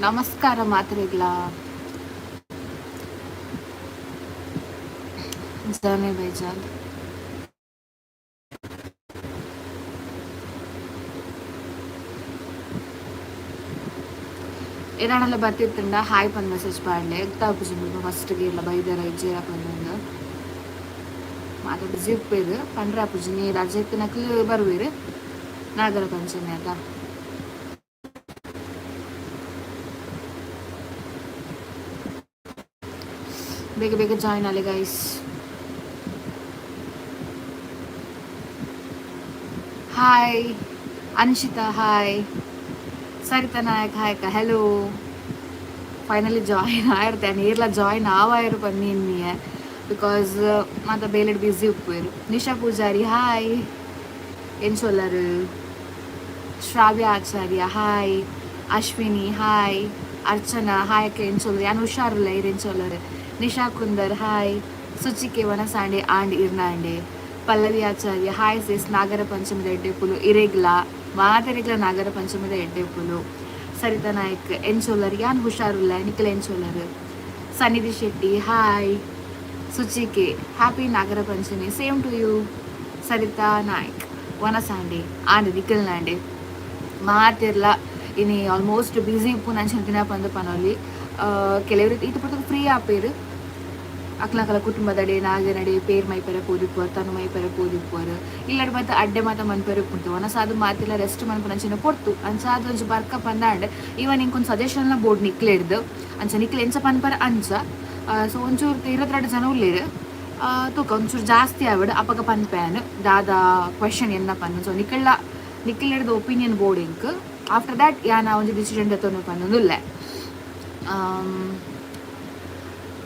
ನಮಸ್ಕಾರ ಮಾತ್ರೆಗ್ಲಾ. ಜಾನೆ ಬೈಜಾನ್. ಏರಾಣಲ್ಲ ಬರ್ತಿತ್ತಂಡ ಹಾಯ್ ಪಂದ್ ಮೆಸೇಜ್ ಪಾಡ್ಲೆ. ಗೊತ್ತಾಪುಜಿ ಮುಲ್ಪ ಫಸ್ಟ್ ಇಲ್ಲ ಬೈದರ ಇಜ್ಜೆರ ಪಂದ್. ಮಾತ ಬಿಸಿ ಉಪ್ಪೇರು ಪಂಡ್ರೆ ಆಪುಜಿ. ನೀ ರಜೆ ಇತ್ತಿನಕ್ಲು ಬರುವೆರ್ ನಾಗರ ಪಂಚಮಿ ಅತ. ಬೇಗ ಬೇಗ ಜಾಯಿನ್ ಆಲೆ guys. Hi Anshita, hi Saritha Nayak, hi ಅಕ್ಕ, ಹೆಲೋ. ಫೈನಲಿ ಜಾಯಿನ್ ಆಯಿರ್ತೇನೆ. ಏರ್ಲ ಜಾಯಿನ್ ಆವಾಯರು ಪನ್ನಿ, because ಮಾತ ಬೇಲೆಡ್ ಬ್ಯುಸಿ ಉಪ್ಪುವೆರ್. ನಿಶಾ ಪೂಜಾರಿ ಹಾಯ್, ಏನ್ ಸೊಲ್ಲರು? Shravya Acharya hi, Ashwini hi, Archana hi ಅಕ್ಕ, ಏನ್ ಸೊಲ್ಲರು? ಯಾನ್ ಹುಷಾರುಲ್ಲ, ಇರೇನ್ ಸೊಲ್ಲರು? ನಿಶಾ ಕುಂದರ್ ಹಾಯ್, ಸುಚಿಕೆ ವನಸಾಂಡೆ ಆಂಡ್ ಇರ್ನಾಂಡೆ. ಪಲ್ಲವಿ ಆಚಾರ್ಯ ಹಾಯ್ ಸಿಸ್, ನಾಗರ ಪಂಚಮಿದ ಎಡ್ಡೆಪುಲು ಇರೆಗ್ಲಾ, ಮಾತೆರೆಗ್ಲ ನಾಗರ ಪಂಚಮಿದ ಎಡ್ಡೆಪುಲು. ಸರಿತಾ ನಾಯ್ಕ್ ಎಂಚೊಲ್ಲರ್? ಯಾನ್ ಹುಷಾರುಲ್ಲ, ನಿಕಲ್ ಎಂಚೊಲ್ಲರು? ಸನ್ನಿಧಿ ಶೆಟ್ಟಿ ಹಾಯ್, ಸುಚಿಕೆ happy Nagara Panchami, same to you. Saritha Naik ವನಸಾಂಡೆ and ನಿಕಲ್ನಾಂಡೆ ಮಾತಿರ್ಲ. ಇನಿ ಆಲ್ಮೋಸ್ಟ್ ಬ್ಯುಸಿ ಉಪ್ಪು ನಂಚಿನ ದಿನ ಪಂದ್ ಪನೊಲಿ. ಕೆಲವರು ಈತ ಪೊರ್ತುಗು ಫ್ರೀ ಆಪೇರು. ಅಕ್ಲಕಲ ಕುಟುಂಬದಡೆ ನಾಗನಡೆ ಪೇರ್ ಮೈಪೆರೆ ಪೋದಿಪ್ಪುವರು, ತನು ಮೈಪೆರೆ ಪೋದಿಪ್ಪುವರು. ಇಲ್ಲಡ್ ಮಾತ ಅಡ್ಡೆ ಮಾತ ಮನ್ಪೆರೆ ಉಪ್ಪುಂಡು. ವನಸಾದ್ ಮಾತಿಲ ರೆಸ್ಟ್ ಮನ್ಪುನಂಚಿನ ಪೊರ್ತು. ಅಂಚಾದ್ ಒಂಜಿ ಬರ್ಕ ಪಂದಾಂಡ್. Even ಎಂಕೊಂದು ಸಜೆಷನ್ಲ board ನಿಕ್ಲೆಡ್ದ್. ಅಂಚ ನಿಕ್ಲ್ ಎಂಚ ಪನ್ಪರ್ ಅಂಚ. ಸೊ ಒಂಚೂರು 22 ಜನ ಉಲ್ಲೆರ್. ತೂಕ, ಒಂಚೂರು ಜಾಸ್ತಿ ಆವಡ್, ಅಪಗ ಪನ್ಪೆ ದಾದ ಕ್ವೆಶನ್ ಎನ್ನ ಪನ್ನು. ಸೊ ನಿಕಳ್ಳ ನಿಕ್ಲೆಡ್ದ್ ಒಪಿನಿಯನ್ ಬೋರ್ಡ್ ಎಂಕ್. ಆಫ್ಟರ್ that ಯಾನ್ ಒಂಜಿ ಡಿಸಿಷನ್ ದೆತ್ತೊನು ಪನ್ನೊಂದುಲ್ಲೆ.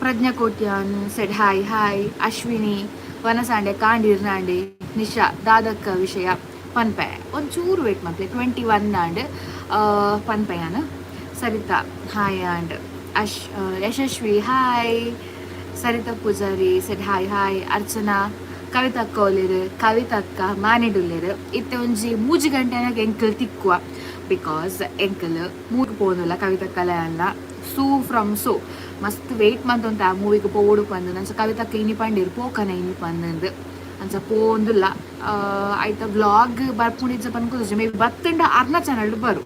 Prajna Kotian said hi. Hi Ashwini ವನಸಾಂಡೆ ಕಾಂಡಿರ್ನಾಂಡೆ. ನಿಶಾ ದಾದಕ್ಕ ವಿಷಯ ಪನ್ಪೆ, ಒಂಚೂರು ವೇಟ್ ಮಲ್ಪಲೆ. 21 ಆಂಡ್, ಪನ್ಪೆ ಯಾನ್. ಸರಿತಾ ಹಾಯ್ ಆಂಡ್ ಅಶ್ Yashaswi hi. Saritha Poojary said hi. Hi Archana. ಕವಿತಕ್ಕ ಒಲ್ಲೆರ್? ಕವಿತಕ್ಕ ಮಾನಿಡುಲ್ಲೆರ್. ಇತ್ತೆ ಒಂಜಿ 3 ಗಂಟೆನಾಗ ಎಂಕಲ್ ತಿಕ್ಕುವ, because ಎಂಕಲ್ ಮೂರು ಪೋನುಲ್ಲ ಕವಿತಕ್ಕಲೆ ಅಲ್ಲ. ಸೂ ಫ್ರಮ್ ಸೋ ಮಸ್ತ್ ವೆಯ್ಟ್ ಮಂತೊಂತ ಆ ಮೂವಿಗೆ ಪೋಡು ಪಂದ್. ಅಂಚ ಕವಿತಕ್ಕ ಇನಿ ಪಂಡೇರು, ಪೋಕನ ಇನಿ ಪಂದಂದು. ಅಂಚ ಪೋಂದುಲ್ಲ. ಐತ ವ್ಲಾಗ್ ಬರ್ಪುಂಡಿಜ್ಜ ಪನ್ಕುಜಿ. ಮೇ ಬಿ ಬತ್ತುಂಡ ಅರ್ನ ಚಾನಲ್ ಬರು.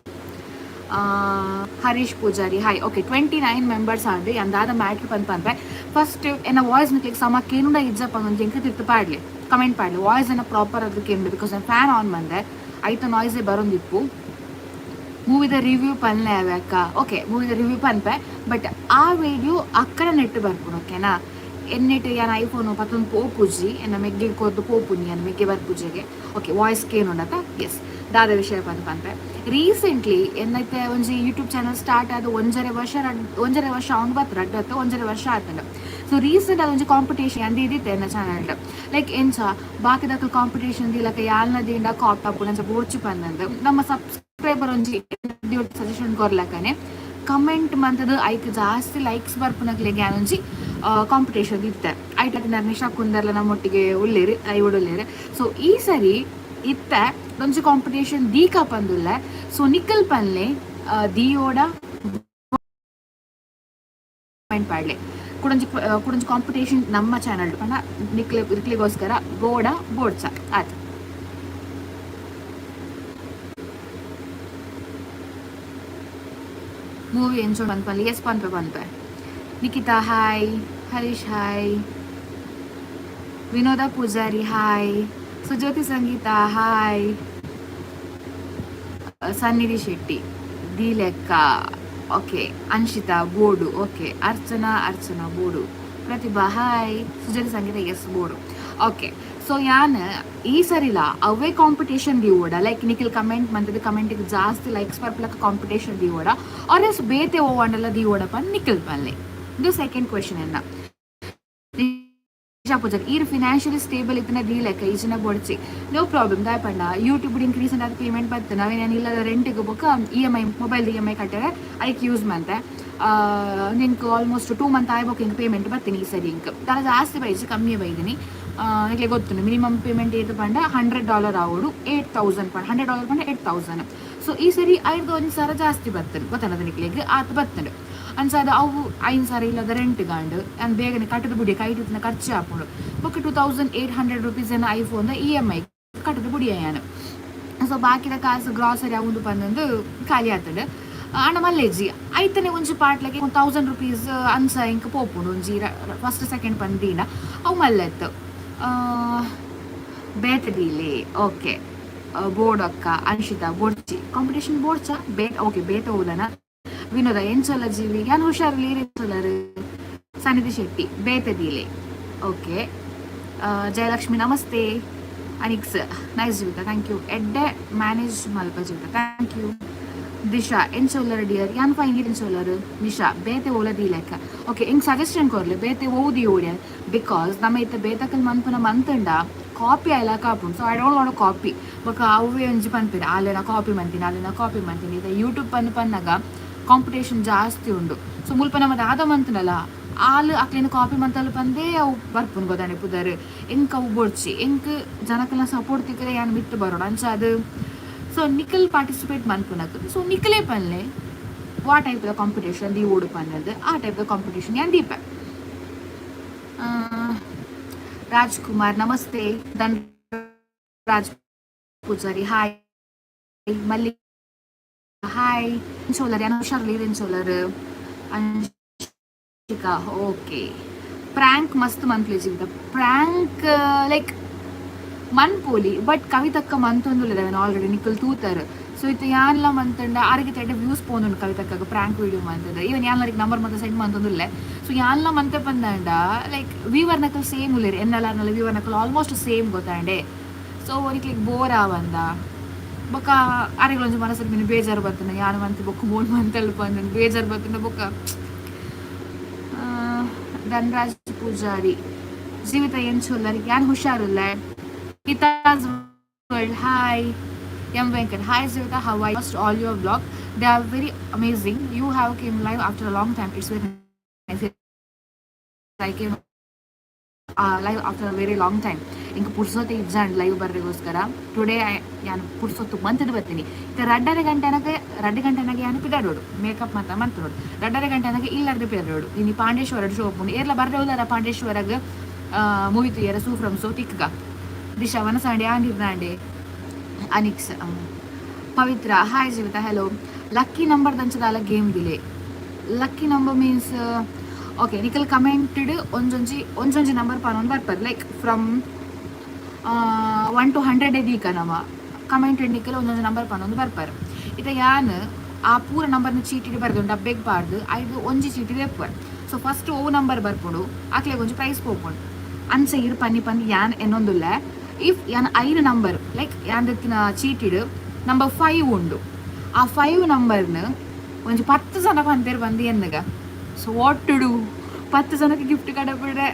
Harish Poojary hi. Okay, 29 members ಆಂಡ್. ಅಂದಾದ ಮ್ಯಾಟ್ರ್ ಪಂದ್ ಪನ್ಪೆ. ಫಸ್ಟ್ ಎನ್ನ ವಾಯ್ಸ್ ನಿಕ್ಲೆಗ್ ಸಮ ಕೇನುಂಡ ಇಜ್ಜ ಪಂದ್ ಎಂಕ್ ತಿರ್ತ್ ಪಾಡ್ಲೆ, ಕಮೆಂಟ್ ಪಾಡ್ಲೆ. ವಾಯ್ಸ್ ಎನ್ನ ಪ್ರಾಪರ್ ಅದು ಕೇನುಂಡು? Because ನಾನು ಫ್ಯಾನ್ ಆನ್ ಮಂದೆ, ಐತ ನಾಯ್ಸೇ ಬರೋಂದಿಪ್ಪು. ಮೂವಿದ ರಿವ್ಯೂ ಪನ್ಲೆ ಅಕ್ಕ. ಓಕೆ, ಮೂವಿದ ರಿವ್ಯೂ ಪನ್ಪೆ, ಬಟ್ ಆ ವಿಡಿಯೋ ಅಕ್ಕನ ನೆಟ್ ಬರ್ಪುಂಡು, ಓಕೆನಾ? ಎನ್ನೆಟ್ ಯಾನ್ ಐಫೋನ್ ಪತ್ತೊಂದು ಪೋಪುಜಿ, ಎನ್ನ ಮೆಗ್ಗೆ ಕೊರ್ದು ಪೋಪುನಿ ಯಾನ್ ಮೆಗ್ಗೆ ಬರ್ಪುಜೆಗೆ. ಓಕೆ, ವಾಯ್ಸ್ ಕೇನುಂಡತ? ಎಸ್. ದಾದ ವಿಷಯ ಪಂದ್ ಪನ್ಪೆ. ರೀಸೆಂಟ್ಲಿ ಏನೈತೆ, ಒಂಜಿ ಯೂಟ್ಯೂಬ್ ಚಾನಲ್ ಸ್ಟಾರ್ಟ್ ಆದ 1.5 ವರ್ಷ, 1.5 ವರ್ಷ ಅವ್ನು ಬತ್ತು ರಡ್ಡ್ ಅತ್ತ 1.5 ವರ್ಷ ಆತಂಡ. ಸೊ ರೀಸೆಂಟ್ ಅದೊಂಜಿ ಕಾಂಪಿಟೇಷನ್ ಅಂದ್ ಇದಿತ್ತೆ ಎನ್ನ ಚಾನಲ್. ಲೈಕ್ ಎಂಚ ಬಾಕಿದಕಲ್ ಕಾಂಪಿಟೇಷನ್ ದೀಲಕ ಯಾಲ್ನ ದಿಂಡ ಕಾಪ್ ಆಪುಂಡು, ಅಂಚ ಬೋಡ್ಚಿ ಪಂದಂದು ನಮ್ಮ ಸಬ್ಸ್ಕ್ರೈಬರ್ ಒಂಜಿ ಸಜೆಷನ್ ಕೊರ್ಲಕನೆ ಕಮೆಂಟ್ ಮಂತದ ಐಕ್ ಜಾಸ್ತಿ ಲೈಕ್ಸ್ ಬರ್ಪುನಕ್ಲೆಗೆ ಒಂಜಿ ಕಾಂಪಿಟೇಷನ್ ಇತ್ತೆ. ಐಟ್ ನಿಶಾ ಕುಂದರ್ಲ ನಮ್ಮೊಟ್ಟಿಗೆ ಉಲ್ಲೇರು, ಐವಡ್ ಉಲ್ಲೇರು. ಸೊ ಈ ಸರಿ ಇತ್ತೆ ಒಂಜಿ ಕಾಂಪಿಟೇಷನ್ ದೀಕ ಪಂದುಲ್ಲ. ಸೊ ನಿಕ್ಕಲ್ ಪನ್ಲೆ, ದಿಯೋಡ ಕಮೆಂಟ್ ಪಾಡ್ಲೆ. ಕುಡೊಂಜಿ ಕುಡೊಂಜಿ ಕಾಂಪಿಟೇಷನ್ ನಮ್ಮ ಚಾನಲ್ ಪಂಡ ನಿಕ್ಲೆ ನಿಕ್ಲೆಗೋಸ್ಕರ ಬೋಡ ಬೋಡ್ಚ ಆಯ್ತು. ಮೂವಿ ಎಂಚ ಪನ್ಪಲ್ಲಿ? ಎಸ್, ಪನ್ಪೆ ಪನ್ಪೆ. ನಿಖಿತಾ ಹಾಯ್, ಹರೀಶ್ ಹಾಯ್, ವಿನೋದ ಪೂಜಾರಿ ಹಾಯ್, ಸುಜ್ಯೋತಿ ಸಂಗೀತ ಹಾಯ್, ಸನ್ನಿಧಿ ಶೆಟ್ಟಿ ದಿಲೆಕ್ಕ, ಓಕೆ, ಅನ್ಶಿತಾ ಬೋಡು, ಓಕೆ, ಅರ್ಚನಾ, ಅರ್ಚನಾ ಬೋಡು, ಪ್ರತಿಭಾ ಹಾಯ್, ಸುಜೋತಿ ಸಂಗೀತ ಎಸ್ ಬೋಡು. ಓಕೆ, ಸೊ ಯಾನ್ ಈ ಸರಿಲ ಅವೇ ಕಾಂಪಿಟೇಷನ್ ದೀವೋಡ, ಲೈಕ್ ನಿಖಿಲ್ ಕಮೆಂಟ್ ಮಂತದ ಕಮೆಂಟಿಗೆ ಜಾಸ್ತಿ ಲೈಕ್ಸ್ ಬರ್ಪಲಕ ಕಾಂಪಿಟೇಷನ್ ದೀವೋಡ ಆರ್ ಎಸ್ ಬೇತೆ ಓವಾಂಡಲ ದೀವೋಡ ಪನ್ ನಿಖಿಲ್ ಪನ್ಲೆ. ಇದು ಸೆಕೆಂಡ್ ಕ್ವೆಶನ್ ಎನ್ನ. ನಿಶಾ ಪೂಜಾರಿ ಈರ್ ಫಿನಾನ್ಷಿಯಲಿ ಸ್ಟೇಬಲ್ ಇತ್ತಿನ ದೀಲೆಕ್ಕ ಈಜಿನ ಬೊಡ್ಚಿ. No problem. ದಾಯ ಪಂಡ ಯೂಟ್ಯೂಬ್ ಇನ್ಕ್ರೀಸ್ ಆದ ಪೇಮೆಂಟ್ ಬತ್ತು. ನಾವೇನು ಇಲ್ಲದ ರೆಂಟಿಗೆ ಬೊಕ್ಕ ಇಎಂಐ, ಮೊಬೈಲ್ ಇಎಂಐ ಕಟ್ಟರೆ ಐಕ್ ಯೂಸ್ ಮಂತೆ. ನಿಂಕ್ ಆಲ್ಮೋಸ್ಟ್ 2 ಮಂತ್ ಆಯ್ಬೇಕು ಇಂಕ್ ಪೇಮೆಂಟ್ ಬರ್ತೀನಿ. ಈ ಸರಿ ಇಂಕ್ ದಾಲ ಜಾಸ್ತಿ ಬೈಜಿ, ಕಮ್ಮಿ ಬೈದಿನಿ. ನಿಕ್ಲೆ ಗೊತ್ತು, ಮಿನಿಮಮ್ ಪೇಮೆಂಟ್ ಏತು ಪಂಡ $100 ಆವೋಡು, 8,000 ಪಂಡ, $100 ಪಂಡ 8,000. ಸೊ ಈ ಸರಿ ಐದು ಒಂಜಿ ಸಾವಿರ ಜಾಸ್ತಿ ಬರ್ತದೆ ಗೊತ್ತಲ್ಲ ನಿಕ್ಲೆಗ್? ಆತ್ ಬರ್ತದೆ. ಅಂಚಾದ ಅವು 5000 ಇಲ್ಲದ ರೆಂಟ್ ಗಾಂಡ್. ಯಾನ್ ಬೇಗನೆ ಕಟ್ಟದ ಬುಡಿ, ಕೈಟ್ ಖರ್ಚು ಆಪುಂಡು. ಬೊಕ್ಕ ₹2800 ಏನ ಐಫೋನ್ ಇಎಂಐ ಕಟ್ಟದ ಬುಡಿಯ ಯಾನ್. ಸೊ ಬಾಕಿದ ಕಾಸು ಗ್ರಾಸರಿ ಅವುಂದು ಪಂದೊಂದು ಖಾಲಿ ಆತಂಡು. ಆಂಡ ಮಲ್ಲೇಜಿ, ಐತನೆ ಒಂಜಿ ಪಾಟ್ಲಗೆ ₹1000 ಅನ್ಸ ಇಂಕ್ ಪೋಪುಂಡು. ಒಂಜಿ ಫಸ್ಟ್ ಸೆಕೆಂಡ್ ಪಂದಿನ ಅವು ಮಲ್ಲೆತ್ತು. ಬೇತೆ ದೀಲಿ. ಓಕೆ, ಬೋರ್ಡ್ ಅಕ್ಕ. ಅನ್ಷಿತಾ, ಬೋಡ್ಚಿ ಕಾಂಪಿಟೇಷನ್ ಬೋಡ್ಚಾ ಬೇಟ್. ಓಕೆ, ಬೇತ ಓದನ. ವಿನೋದ, ಎಂಚೊಲ್ಲ ಜೀವಿ? ಯಾನ್ ಹುಷಾರು, ಈರ್? ಸನ್ನಿಧಿ ಶೆಟ್ಟಿ, ಬೇತೆ ದೀಲೆ. ಓಕೆ. ಜಯಲಕ್ಷ್ಮಿ, ನಮಸ್ತೆ. ಅನಿಕ್ಸ್, ನೈಸ್ ಜೀವಿತ, thank you. ಎಡ್ಡೆ ಮ್ಯಾನೇಜ್ ಮಲ್ಪ ಜೀವಿತ, thank you. Disha, ಎಂಚೊಲ್ಲರ್ ಡಿಯರ್? ಯಾನ್ ಫೈನ್, ಎಂಚೊಲ್ಲರ್? ನಿಶಾ, ಬೇತೆ ಓಲ ದೀಲೆಕ್ಕ. ಓಕೆ, ಎಂಕ್ ಸಜೆಷನ್ ಕೊರ್ಲೆ, ಬೇತೆ ಓದಿ ಓಡಿಯ. Because ನಮ್ಮ ಇತ್ತ ಬೇತಕಲ್ ಮನ್ಪುನ ಮಂತಂಡ ಕಾಪಿ ಆಯ್ಲ ಕಾಪುಂಡು. So I don't want copy. ಬೊಕ್ಕ ಅವೇ ಒಂಜಿ ಪನ್ಪೆರ್, ಆಲೆನ ಕಾಪಿ ಮಂತೀನಿ, ಆಲೆನ ಕಾಪಿ ಮಂತೀನಿ. ಇತ್ತ ಯೂಟ್ಯೂಬ್ ಪನ್ ಪನ್ನಗ ಕಾಂಪಿಟೇಷನ್ ಜಾಸ್ತಿ ಉಂಡು. ಸೊ ಮುಲ್ಪ ನಮ್ಮ ದಾದ ಮಂತನಲ್ಲ, ಆಲ್ ಅಕ್ಲೆನ ಕಾಪಿ ಮಂತಲ್ ಪಂದೇ ಅವು ಬರ್ಪುಂಡು ಗೊತ್ತಾನೆ ಪುದರ್. ಎಂಕ್ ಅವು ಬೊಡ್ಚಿ. ಎಂಕ್ ಜನಕಲ್ನ ಸಪೋರ್ಟ್ ತಿಕ್ಕರೆ ಯಾನ್ ಮಿತ್ತು ಬರೋಡು. ಅಂಚ ಅದು. ಸೊ ನಿಕಲ್ ಪಾರ್ಟಿಸಿಪೇಟ್ ಮನ್ಪುನಕ್, ಸೊ ನಿಕಲೇ ಪನ್ಲೆ ವಾ ಟೈಪ್ the competition the ಓಡು ಪನ್ನದು. ಆ ಟೈಪ್ the competition ಯಾನ್ ದೀಪ. ರಾಜ್ಕುಮಾರ್, ನಮಸ್ತೆ. ಧನ್ ರಾಜ್ ಪೂಜಾರಿ, ಹಾಯ್. ಮಲ್ಲಿ, ಹಾಯ್. ಸೋಲರ್, ಯಾನ್ ಹುಷಾರ್, ಏನ್ ಸೋಲರ್? ಅಂಶಿಕಾ, ಓಕೆ. ಪ್ರಾಂಕ್ ಮಸ್ತ್ ಮನ್ಪ್ಲೆ ಜೀವಿತ. ಪ್ರಾಂಕ್ ಲೈಕ್ ಮನ್ಪೋಲಿ, ಬಟ್ ಕವಿತಕ್ಕ ಮಂತೊಂದುಲ್ಲೆರ್ ಆಲ್ರೆಡಿ, ನಿಕುಲ್ ತೂತರ್. ಸೊ ಇತ್ತೆ ಯಾನ್ಲ ಮಂತಂಡ ಆರಿಗೆ ತಡ್ಡೆ ವ್ಯೂಸ್ ಪೋಂದುಂಡು. ಕವಿತಕ್ಕಗ್ ಪ್ರಾಂಕ್ ವೀಡಿಯೋ ಮಂತದ. ಈವನ್ ಯಾನ್ಲ ನಂಬರ್ ಮಂತ ಸೆಂಡ್ ಮಂತೊಂದುಲ್ಲೆ. ಸೊ ಯಾನ್ಲ ಮಂತೆ ಪಂದಂಡ ಲೈಕ್ ವೀವರ್ ನಕಲ್ ಸೇಮ್ ಉಲ್ಲೆರ್. ಎನ್ನಲ ಅರ್ನಲ ವೀವರ್ ನಕಲ್ ಆಲ್ಮೋಸ್ಟ್ ಸೇಮ್ ಗೊತ್ತಾಂಡೆ. ಸೊ ನಿಕ್ಲೆಗ್ ಬೋರ್ ಆವಂದ? ಬೊಕ್ಕ ಆರೆಗ್ ಒಂಜಿ ಮನಸ್ಸಿಗೆ ಮಿನಿ ಬೇಜಾರು ಬರ್ತದೆ. ಯಾನ್ ಮಂತಿ ಬೊಕ್ಕ ಮೋಲ್ ಮಂತಲ್ ಪಂದ್ ಬೇಜಾರು ಬರ್ತದೆ. ಬೊಕ್ಕ ಧನರಾಜ್ ಪೂಜಾರಿ, ಜೀವಿತ ಎಂಚೊಲ್ಲರ್? ಯಾನ್ ಹುಷಾರುಲ್ಲ. ಹಿತಾಜ್ world, hi. M Venkat, hi Jeevitha, how I watched all your vlog, they are very amazing. You have came live after a long time, it's very nice. I came live after a very long time. ಇಂಕ ಪುರ್ಸೊತ್ತೆ ಇಜ್ಜಾಂಡ್ live ಬರ್ರೆಗೋಸ್ಕರ. Today ಯಾನ್ ಪುರ್ಸೊತ್ತು ಮಂತದ ಬರ್ತೀನಿ. ಇತ್ತೆ 2.5 ಗಂಟೆನಾಗ, 2 ಗಂಟೆನಾಗ ಯಾನ್ ಪಿದಾಡೋಡು. Make-up ಮಾತ ಮಂತನೋಡು. 2.5 ಗಂಟೆನಾಗ ಇಲ್ಲರ್ದು ಪಿದಾಡೋಡು. ಇನಿ ಪಾಂಡೇಶ್ವರ ಶೋ ಉಪ್ಪುಂಡು. ಏರ್ಲ ಬರ್ರೆ ಉಲ್ಲಾರ ಪಾಂಡೇಶ್ವರಗ್ ಮೂವಿ ತುಯರ? ಸೂ ಫ್ರಮ್ ಸೋ ತಿಕ್ಗ. ದಿಶಾ ವನಸಾಂಡೆ ಆಂಡಿರ್ನಾಂಡೆ. ಅನಿಕ್ಸ್, Pavithra, hi Jeevitha, hello. Lucky number ದಂಚದಾಲ ಗೇಮ್ ದಿಲೆ. ಲಕ್ಕಿ ನಂಬರ್ ಮೀನ್ಸ್, ಓಕೆ, ನಿಕಲ್ ಕಮೆಂಟೆಡ್ ಒಂಜೊಂಜಿ ಒಂಜೊಂಜಿ ನಂಬರ್ ಪನೊಂದು ಬರ್ಪರ್. ಲೈಕ್ ಫ್ರಮ್ 1 to 100 ದೀಕ ನಮ ಕಮೆಂಟೆಡ್ ನಿಕಲ್ ಒಂದೊಂದು ನಂಬರ್ ಪನೊಂದು ಬರ್ಪರ್. ಇತ್ತ ಯಾನ್ ಆ ಪೂರ ನಂಬರ್ನ ಚೀಟಿಗೆ ಬರ್ದು ಡಬ್ಬೆಗ್ ಪಾಡ್ದು ಐದು ಒಂಜಿ ಚೀಟಿ ದೆಪ್ಪುವೆ. ಸೊ ಫಸ್ಟ್ ಓ ನಂಬರ್ ಬರ್ಪುಂಡು, ಅಕ್ಲೆಗ್ ಒಂಜಿ ಪ್ರೈಸ್ ಪೋಪುಂಡು. ಅಂಚ ಇರ್ ಪನ್ನಿ ಪನ್ನಿ ಯಾನ್ ಎನ್ನೊಂದುಲ್ಲೆ. If ಯಾನ್ ಐದು ನಂಬರ್, ಲೈಕ್ ಯಾನ್ ದೆತ್ತಿನ ಚೀಟಿಡ್ ನಂಬರ್ 5 ಉಂಡು, ಆ 5 ನಂಬರ್ನ ಒಂಜಿ 10 ಜನ ಪಂತೇರ್ ಬಂದು ಎನ್ನುಗ. ಸೊ what to do? 10 ಜನಕ್ಕೆ ಗಿಫ್ಟ್ ಕಡಬಿಡ್ರೆ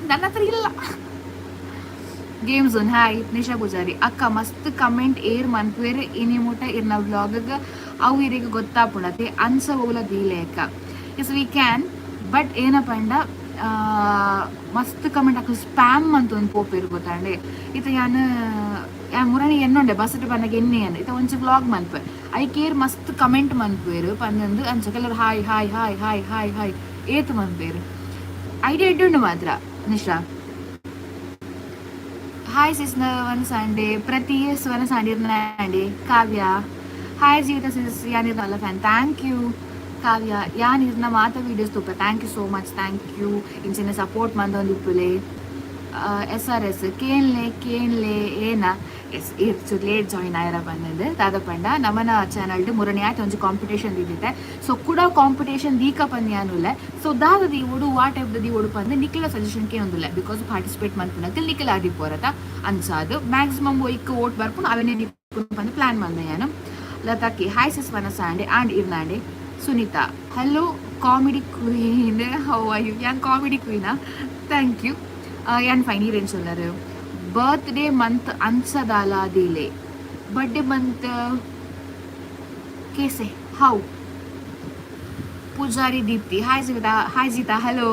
ನನ್ನ ಹತ್ರ ಇಲ್ಲ. Game zone, hi. Nisha Poojari ಅಕ್ಕ, ಮಸ್ತ್ ಕಮೆಂಟ್ ಏರ್ ಮನ್ಪುವೆರ್ ಇನಿ ಮುಟ ಇರ್ನ ವ್ಲಾಗ್, ಅವು ಇರಿಗೆ ಗೊತ್ತಾಪುಂಡತೆ. ಅನ್ಸ ಓಲ ದೀಲೆ ಅಕ್ಕ. ಎಸ್, we can, but ಏನಪಂಡ ಮಸ್ತ್ ಕಮೆಂಟ್ ಅಕ್ಲು ಸ್ಪ್ಯಾಮ್ ಅಂತ ಒಂದು ಪೋಪೇರು ಗೊತ್ತಾಂಡೆ. ಇತ್ತ ಯಾನ್ ಯಾನ್ ಮುರಣಿ ಎನ್ನೊಂಡೆ ಬಸ್ ಬನ್ನಗ ಎನ್ನೆ ಯಾನ್ ಇತ್ತ ಒಂಚಿ ವ್ಲಾಗ್ ಮನ್ಪೆ, I care ಮಸ್ತ್ ಕಮೆಂಟ್ ಮನ್ಪುವೆರು ಪಂದಂದು. ಅಂಚ ಕೆಲವರು hi hi hi hi hi hi ಏತು ಮನ್ಪೇರು. ಐಡಿಯಾ ಇಡ್ಡುಂಡು ಮಾತ್ರ. Nisha, hi sis. One Sunday ಪ್ರತಿ ವನ ಸಂಡಿರ್ನಾಂಡಿ. ಕಾವ್ಯ, ಹಾಯ್ ಜೀವಿತ ಸಿಸ್, ಯಾನಿರ್ನಲ್ಲ ಫ್ಯಾನ್. Thank you Kavya. ಯಾನ್ ಇರ್ನ ಮಾತ ವೀಡಿಯೋಸ್ ತೂಪ. Thank you so much, thank you. ಇಂಚಿನ ಸಪೋರ್ಟ್ ಮಂದೊಂದು ಇಪ್ಪುಲೆ. ಎಸ್ ಆರ್ ಎಸ್, ಕೇನ್ಲೆ ಕೇನ್ಲೆ ಏನ? ಎಸ್, ಇರ್ಚು ಲೇಟ್ ಜಾಯಿನ್ ಆಯರ ಬಂದದ್ದು ದಾದ ಪಂಡ, ನಮನ ಚಾನಲ್ಡ್ ಮುರಣಿ ಆಯ್ತು ಒಂಜಿ ಕಾಂಪಿಟೇಷನ್ ದಿದ್ದಿತ್ತೆ. ಸೊ ಕೂಡ ಕಾಂಪಿಟೇಷನ್ ದೀಕ ಪನ್ಯಾನುಲ್ಲೆ. ಸೊ ದಾದ ದೀವೋಡು, ವಾ ಟೈಪ್ the ದೀವೋಡು ಪಂದ್ ನಿಖಿಲ suggestion ಕೇನೊಂದುಲ್ಲೆ. Because participate ಮನ್ಪುನಕಲ್ Nikhil Adi ಪೋರತ. ಅನ್ಸಾದು maximum ಒಯ್ಕ್ vote ಬರ್ಪುಂಡು, ಅವೆನೇ ದೀಪುನು ಪಂದ್ ಪ್ಲಾನ್ ಮಂದೆ ಯಾನು. ಲತಾಕಿ, ಹಾಯ್ ಸಿಸ್, ವನಸಾಂಡೆ ಆಂಡ್ ಇರ್ನಾಂಡೆ. Sunitha, hello comedy queen, how are you? ಯಾನ್ ಕಾಮಿಡಿ ಕ್ವೀನಾ? Thank you. ಯಾನ್ ಫೈನ್, ಈರೇನು ಸೊಲ್ಲರು? ಬರ್ತ್ಡೇ ಮಂತ್ ಅನ್ಸದಾಲ ದಿಲೆ. ಬರ್ತ್ಡೇ ಮಂತ್ ಕೇಸೆ how? Poojary Deepti, hi Jeevitha, hi Jeetha, hello.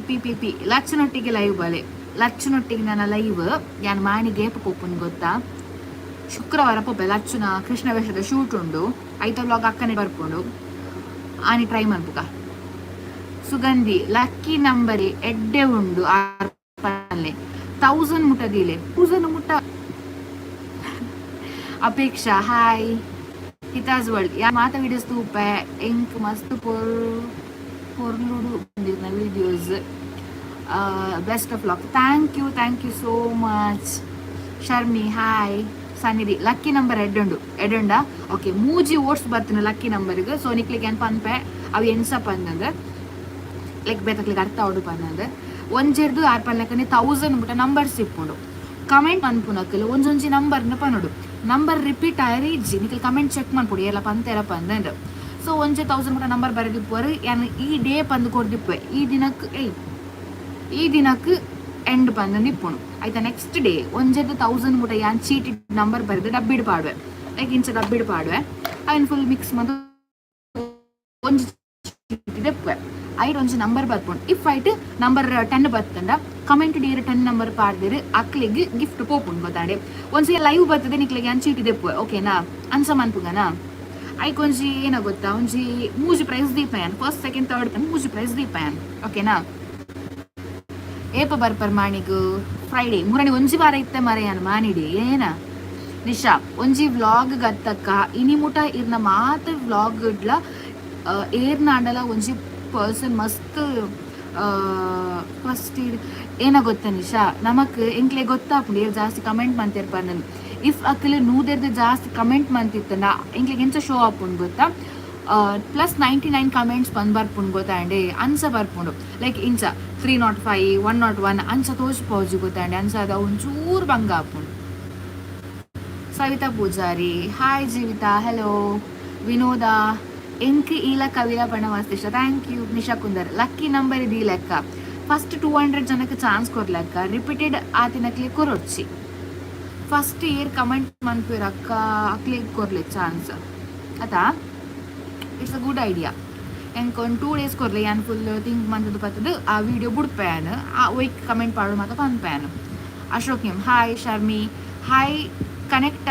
P P P, ಲಚ್ಚನೊಟ್ಟಿಗೆ live ಬಲೆ. ಲಚ್ಚನೊಟ್ಟಿಗೆ ನನ್ನ ಲೈವ್ ಯಾನ್ ಮಾಣಿಗೆ ಪೋಪುನ್ ಗೊತ್ತಾ? ಶುಕ್ರವಾರ ಪೋಪೆ. ಲಚ್ಚುನ ಕೃಷ್ಣ ವೇಷದ ಶೂಟ್ ಉಂಡು. ಐತ ವ್ಲಾಗ್ ಅಕ್ಕನೆ ಬರ್ಪುಂಡು. ಆನಿ ಟ್ರೈ ಮನ್ಪುಗ. ಸುಗಂಧಿ, ಲಕ್ಕಿ ನಂಬರ್ ಎಡ್ಡೆ ಉಂಡು. 1000 ಮುಟ್ಟ ದೀಲೆ, 1000 ಮುಟ್ಟ. ಅಪೇಕ್ಷಾ, ಹಾಯ್. ಹಿತಾಜ್ ವರ್ಲ್ಡ್, ಯಾ ಮಾತ ವಿಡಿಯೋಸ್ ತೂಪೆ. ಎಂಕ್ ಮಸ್ತ್ ಪೊರ್ಲುಡು videos. Best of luck. Thank you, thank you so much. Sharmi, hi. Sannidhi, lucky number ಎಡ್ಡುಂಡು. ಎಡ್ಡುಂಡ? Okay, ಮೂಜಿ ಓಟ್ಸ್ ಬರ್ತೀನಿ ಲಕ್ಕಿ ನಂಬರ್ಗೆ. ಸೊ ನಿಕ್ಲಿಗೆ ಏನು ಪನ್ಪೆ, ಅವು ಎನ್ಸ ಪಂದಂದು, ಲೈಕ್ ಬೇತಕ್ಲಿಗೆ ಅರ್ಥ ಆವಡು ಪನ್ನಂದು. ಒಂಜೆರ್ದು ಆರ್ ಪನ್ಲೆಕ್ಕನೆ 1000 ಮುಟ್ಟ ನಂಬರ್ಸ್ ಇಪ್ಪುಂಡು. ಕಮೆಂಟ್ ಮನ್ಪುನಕಲ್ ಒಂಜೊಂಜಿ ನಂಬರ್ನ ಪನೊಡು. ನಂಬರ್ ರಿಪೀಟ್ ಆಯರೆ ಇಜ್ಜಿ. ನಿಕಲ್ ಕಮೆಂಟ್ ಚೆಕ್ ಮನ್ಪೊಡು, ಎಲ್ಲ ಪಂತೆರ ಪಂದಂದು. ಸೊ ಒಂಜೆ 1000 ಮುಟ್ಟ ನಂಬರ್ ಬರೆದಿಪ್ಪುವರು. ಯಾನ್ ಈ ಡೇ ಪಂದು ಕೊರ್ದಿಪ್ಪೆ. ಈ ದಿನಕ್ಕೆ, ಏಯ್, ಈ ದಿನಕ್ಕೆ ಎಂಡ್ ಪಂದಂದು ಇಪ್ಪುಂಡು. ಆಯ್ತಾ? ನೆಕ್ಸ್ಟ್ ಡೇ ಒಂಜೆದ್ದು 1000 ಮುಟ್ಟ ಯಾನ್ ಚೀಟಿ ನಂಬರ್ ಬರೆದು ಡಬ್ಬಿಡ್ ಪಾಡುವೆ. ಲೈಕ್ ಇಂಚ ಡಬ್ಬಿಡ್ ಪಾಡುವೆ. ಅವೆನ್ ಫುಲ್ ಮಿಕ್ಸ್ ಮಂತು ಒಂಜಿ ಚೀಟಿ ದೆಪ್ಪುವೆ. ಐಟ್ ಒಂಜಿ ನಂಬರ್ ಬರ್ಪುಂಡು. If ಐಟ್ ನಂಬರ್ 10 ಬತ್ತಂಡ, ಕಮೆಂಟ್ ಡೀರ್ 10 ನಂಬರ್ ಪಾಡ್ದಿರು, ಅಕ್ಲಿಗೆ ಗಿಫ್ಟ್ ಪೋಪುಂಡು, ಗೊತ್ತಾಂಡೆ? ಒಂದ್ಸಲ ಲೈವ್ ಬರ್ತದೆ, ನಿಕ್ಲಿಗೆ ಯಾನ್ ಚೀಟಿ ದೆಪ್ಪುವೆ, ಓಕೆನಾ? ಅನ್ಸ ಮನ್ಪುಗನಾ? ಐಕ್ ಒಂಜಿ ಏನ ಗೊತ್ತಾ, ಒಂಜಿ ಮೂಜಿ ಪ್ರೈಸ್ ದೀಪಯಾನ್. ಫಸ್ಟ್, ಸೆಕೆಂಡ್, ಥರ್ಡ್ ಮೂಜಿ ಪ್ರೈಸ್ ದೀಪಯಾನ್, ಓಕೆನಾ? ಏಪ ಬರ್ಪರ್ ಮಾಣಿಗು? ಫ್ರೈಡೇ. ಮುರಣಿ ಒಂಜಿ ವಾರ ಇತ್ತೆ ಮರೆಯಾನ ಮಾನಿಡಿ. ಏನ ನಿಶಾ, ಒಂಜಿ ವ್ಲಾಗ್ ಗತ್ತಕ್ಕ. ಇನಿ ಮುಟ ಇರ್ನ ಮಾತ ವ್ಲಾಗ್ ಇಡ್ಲ ಏರ್ನಾಂಡಲ ಒಂಜಿ ಪರ್ಸನ್ ಮಸ್ತ್ ಫಸ್ಟ್. ಏನ ಗೊತ್ತ ನಿಶಾ, ನಮಕ್ ಎಂಕ್ಲೆ ಗೊತ್ತಾಪುಂಡು ಏರ್ ಜಾಸ್ತಿ ಕಮೆಂಟ್ ಮಂತಿರ್ಪ. If ಅಕ್ಲೆ 100ರ್ದು ಜಾಸ್ತಿ ಕಮೆಂಟ್ ಮಂತಿತ್ತಂಡ, ಎಂಕ್ಲೆಗ್ ಎಂಚ ಶೋ ಆಪುಂಡು ಗೊತ್ತಾ? +99 ಕಮೆಂಟ್ಸ್ ಬಂದ್ ಬರ್ಪುಂಡು, ಗೊತ್ತಾಂಡೆ? ಅಂಚ ಬರ್ಪುಂಡು. ಲೈಕ್ ಇಂಚ 305, 101 ಅಂಚ ತೋಜ್ಪೌಜಿ, ಗೊತ್ತಾಂಡೆ? ಅಂಚ ಅದ ಒಂಚೂರು ಬಂಗ ಆಪುಂಡು. ಸವಿತಾ ಪೂಜಾರಿ, ಹಾಯ್. ಜೀವಿತಾ, ಹಲೋ. ವಿನೋದ, ಎಂಕ್ ಈಲ ಕವಿಲ ಪಣ ಮಸ್ತ್ ಇಷ್ಟ. Thank you. Nisha Kundar, lucky number ಇದು ಲೆಕ್ಕ. ಫಸ್ಟ್ 200 ಜನಕ್ಕೆ ಚಾನ್ಸ್ ಕೊರ್ಲೆಕ್ಕ. ರಿಪೀಟೆಡ್ ಆತಿನಕ್ಲೆ ಕೊರೊಡ್ಚಿ. ಫಸ್ಟ್ ಇಯರ್ ಕಮೆಂಟ್ ಮನ್ಪುವೆರ್ ಅಕ್ಕ, ಅಕ್ಲೆಗ್ ಕೊರ್ಲೆ ಚಾನ್ಸ್ ಅತಾ? It's a good idea. ಎಂಕ್ ಒಂದು 2 ಡೇಸ್ ಕೊರ್ಲೆ. ಯಾನ್ ಫುಲ್ ಥಿಂಕ್ ಮಂತದ್ದು ಪತ್ತದು ಆ ವಿಡಿಯೋ ಬುಡ್ಪೇನ್. ಆ ಒಯ್ಕ್ ಕಮೆಂಟ್ ಪಾಡು ಮಾತ ಪನ್ಪೇನ್. Ashok M, hi. Sharmi, hi. Connect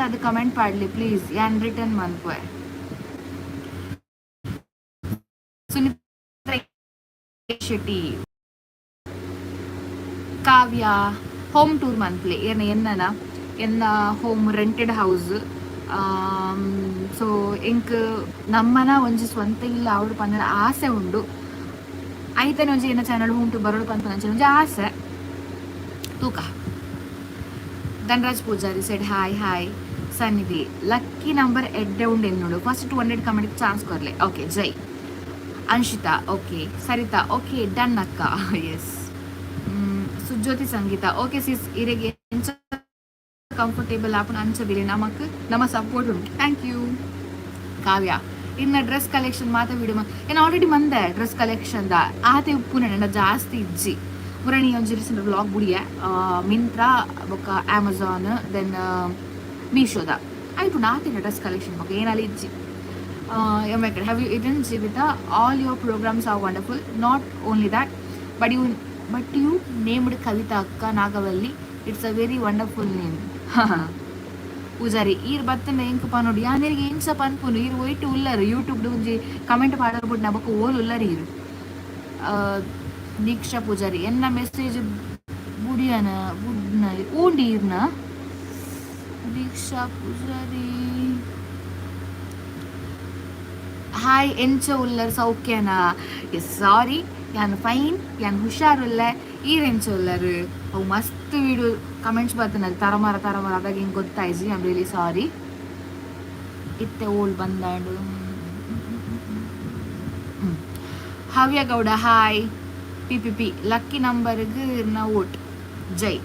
ಆದ ಕಮೆಂಟ್ ಪಾಡ್ಲಿ ಪ್ಲೀಸ್. ಯಾನ್ ರಿಟರ್ನ್ ಮನ್ಪುವೆ. ಸುನಿತಾ ಶೆಟ್ಟಿ, ಕಾವ್ಯ, ಹೋಮ್ ಟೂರ್ ಮನ್ಪ್ಲೆ. ಏನ ಎನ್ನನ ಎನ್ನ ಹೋಮ್ ರೆಂಟೆಡ್ ಹೌಸ್. ಸೊ ಎಂಕ್ ನಮ್ಮನ ಒಂಜಿ ಸ್ವಂತ ಇಲ್ಲ ಅವಳು ಪಂಡ ಆಸೆ ಉಂಡು. ಐತನೆ ಒಂಜಿ ಎನ್ನ ಚಾನಲ್ ಹೋಮ್ ಟೂರ್ ಬರೋಡು ಪನ್ಪುನ ಒಂಜಿ ಆಸೆ. ತೂಕ. Dhanraj Poojary said hi. Hi. Sannidhi, lucky number ಎಡ್ಡೆ ಉಂಡು ಎನ್ನುಡು. ಫಸ್ಟ್ 200 ಕಮೆಂಟ್ ಚಾನ್ಸ್ ಕೊರ್ಲೆ. ಓಕೆ. ಜೈ Anshita, okay. Saritha, okay, done ಅಕ್ಕ. ಎಸ್. ಸುಜ್ಯೋತಿ ಸಂಗೀತ, ಓಕೆ ಸಿಸ್. ಇರೆಗೆ ಎಂಚ ಕಂಫರ್ಟೇಬಲ್ ಆಪುನ ಅಂಚದಿರಿ. ನಮಕ್ ನಮ್ಮ ಸಪೋರ್ಟ್ ಉಂಟು. Thank you. ಕಾವ್ಯ, ಇನ್ನ ಡ್ರೆಸ್ ಕಲೆಕ್ಷನ್ ಮಾತ ವಿಡಿಯೋ ಏನು ಆಲ್ರೆಡಿ ಮಂದೆ. ಡ್ರೆಸ್ ಕಲೆಕ್ಷನ್ the ಆತೆ ಉಪ್ಪು ನನ್ನ ಜಾಸ್ತಿ ಇಜ್ಜಿ. ಮುರಣಿ ಒಂಜಿ ರೀಸೆಂಟ್ ವ್ಲಾಗ್ ಬುಡಿಯ. ಮಿಂತ್ರಾ ಬೊಕ್ಕ ಅಮೆಝಾನ್, then ಮೀಶೋದ ಆಯ್ತು. ನಾತಿನ ಡ್ರೆಸ್ ಕಲೆಕ್ಷನ್ ಬೊಕ್ಕ ಏನಲ್ಲಿ ಇಜ್ಜಿ. Have you eaten, Jeevitha? All your programs are wonderful. Not only that, but you named Kavitha ಅಕ್ಕ Nagavalli. It's a very wonderful name. Poojary, ಈರ್ ಬತ್ತಂಡ ಎಂಕ್ ಪನೊಡು. ಯಾನೆರಿಗೆ ಎಂಚ ಪನ್ಪುನು? ಈರ್ ಒಯ್ಟ್ ಉಲ್ಲರು? ಯೂಟ್ಯೂಬ್ ಒಂಜಿ ಕಮೆಂಟ್ ಪಾಡರ್ ಬಿಟ್ಟು ಬೊಕ್ಕ ಓಲ್ ಉಲ್ಲರ್ ಈರು? ದೀಕ್ಷಾ ಪೂಜಾರಿ, ಎನ್ನ ಮೆಸೇಜ್ ಬುಡಿಯನ ಬುಡ್ನ ಊಂಡಿ ಈರ್ನ. ದೀಕ್ಷಾ ಪೂಜಾರಿ, ಹಾಯ್. ಎಂಚ ಉಲ್ಲರ್, ಸೌಖ್ಯನಾ? ಎಸ್, ಸಾರಿ, ಯಾನ್ ಫೈನ್, ಯಾನ್ ಹುಷಾರುಲ್ಲೆ. ಈರ್ ಎಂಚ ಉಲ್ಲರ್? ಅವು ಮಸ್ತ್ ವಿಡಿಯೋ ಕಮೆಂಟ್ಸ್ ಬರ್ತನ ತರಮಾರ ತರಮಾರ. ಅದಾಗ ಹಿಂಗೆ ಗೊತ್ತಾಯ್ಜಿ. I really sorry. ಇತ್ತೆ ಓಲ್ ಬಂದಾಂಡು. Havya Gowda, hi. P P P, lucky ನಂಬರ್ಗೆ ಇರ್ನ ಓಟ್. ಜೈ.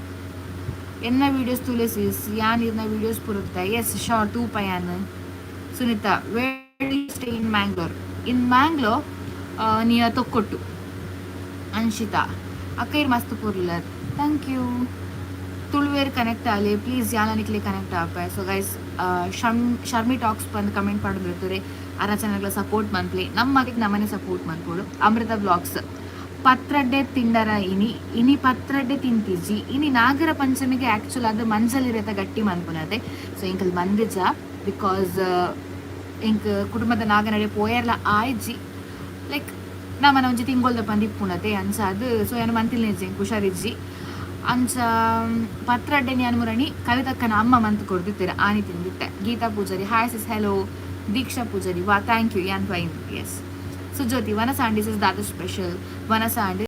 ಎನ್ನ ವೀಡಿಯೋಸ್ ತುಲೆ ಸಿಸ್. ಯಾನ್ ಇರ್ನ ವೀಡಿಯೋಸ್ ಪುರುತ್ತೆ. ಎಸ್, ಶಾರ್ಟ್ ತೂಪ ಯಾನ್. Sunita, where stay in Mangalore? In Mangalore, near Thokkottu. Anshita ಅಕ್ಕ, ಇರ್ ಮಸ್ತ್ ಪುರ್ಲರ್. Thank you. ತುಳುವೇರ್ connect Aale please. ಯಾಲ ನಿಕ್ಲೆ ಕನೆಕ್ಟ್ ಆಪೆ. ಸೊ ಗೈಸ್, ಶಮ್ ಶರ್ಮಿ ಟಾಕ್ಸ್ ಬಂದು ಕಮೆಂಟ್ ಮಾಡಿದಿರ್ತಾರೆ. ಅರ ಚಾನಲ್ಗಳ ಸಪೋರ್ಟ್ ಮನ್ಪ್ಲಿ. ನಮ್ಮ ಮಗಗೆ ನಮ್ಮನೆ ಸಪೋರ್ಟ್ ಮನ್ಪೋಡು. ಅಮೃತ ಬ್ಲಾಗ್ಸ್. ಪತ್ರಡ್ಡೆ ತಿಂಡರ ಇನಿ? ಇನಿ ಪತ್ರಡ್ಡೆ ತಿಂತಿಜಿ. ಇನಿ ನಾಗರ ಪಂಚಮಿಗೆ ಆಕ್ಚುಲ್ ಅದು ಮಂಜಲಿರೆತ ಗಟ್ಟಿ ಮನ್ಪುನತೆ. ಸೊ ಎಂಕಲ್ ಮಂದಿಜ, because ಎಂಕ್ ಕುಟುಂಬದ ನಾಗನಡೆ ಪೋಯರ್ಲ ಆಯ್ಜಿ. ಲೈಕ್ ನಮ್ಮನ ಒಂಜಿ ತಿಂಗೊಲ್ದ ಪಂದ್ ಇಪ್ಪುನತೆ, ಅಂಚ ಅದು. ಸೊ ಏನು ಮಂತಿಲ್ನೇಜಿ, ಎಂಕ್ ಹುಷಾರಿಜ್ಜಿ. ಅಂಚ ಪತ್ರಡ್ಡೆ ಯಾನ್ ಮುರಣಿ ಕವಿತಕ್ಕನ ಅಮ್ಮ ಮಂತ್ ಕೊರ್ದಿತ್ತೆರ್, ಆನಿ ತಿಂದಿತ್ತೆ. ಗೀತಾ ಪೂಜಾರಿ, ಹಾಯ್ ಸಿಸ್. ಹೆಲೋ ದೀಕ್ಷಾ ಪೂಜಾರಿ. ವಾ, thank you. ಯಾನ್ ಫೈನ್. ಎಸ್ ಸುಜ್ಯೋತಿ, ವನಸಾಂಡಿ ಸಿಸ್, ದಾದ ಸ್ಪೆಷಲ್ ವನಸಾಂಡಿ?